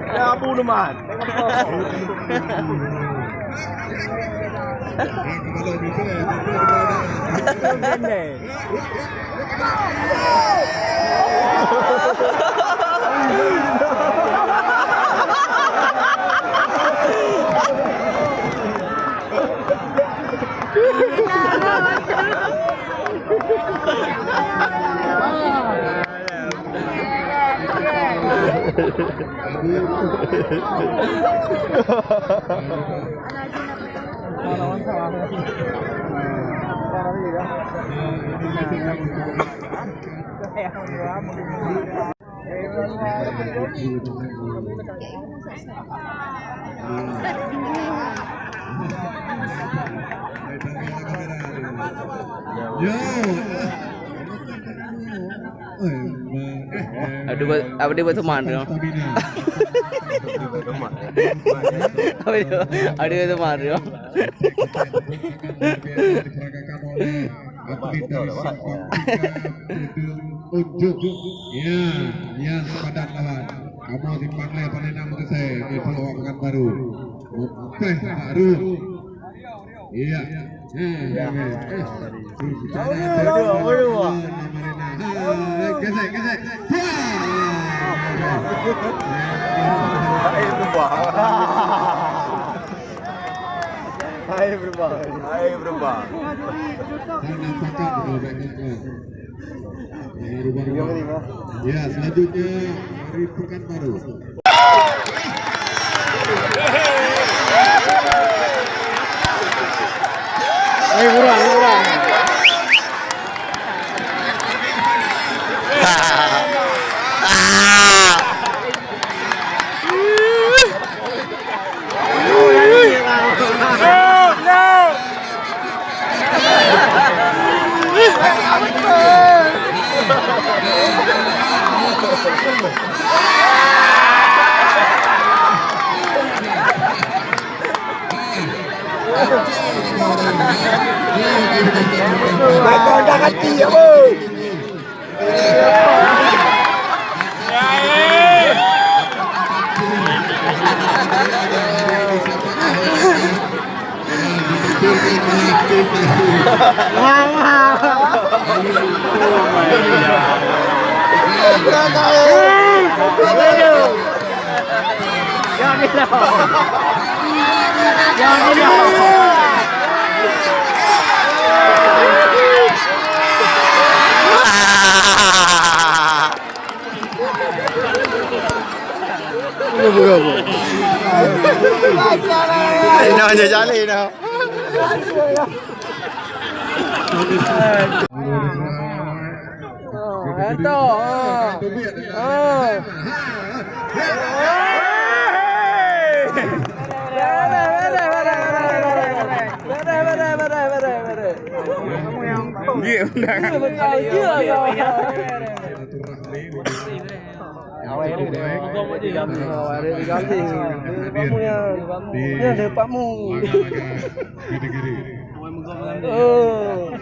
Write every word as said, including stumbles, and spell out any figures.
Ya, Abu Numan. Yo. Abdi ba-, abdi batu mandum. Abdi, abdi batu mandum. Atlet dari Simpang Tiga, Pedong Unjuk. Ya, ya, sepadan lawan. Kamoe Simpang Lhèe paléng na meukeusé, di Pulo Pekanbaru. Mupèh baru. Iya. Eh, eh, eh. Aduh, aduh, aduh. Gesek, gesek. Air berubah. Air berubah. Air berubah. Saya nampak kan, kalau banyak, ya. Ya, selanjutnya dari Pekanbaru. Ayo, buruan, buruan. Mereka dah ganti, apa? Inoe jejali inoe. Oh, eto, oh. Oh. Nggih, undang. Awai dia. Awai dia diganti. Dia kamu ya. Dia ada Pak Mu. Oh.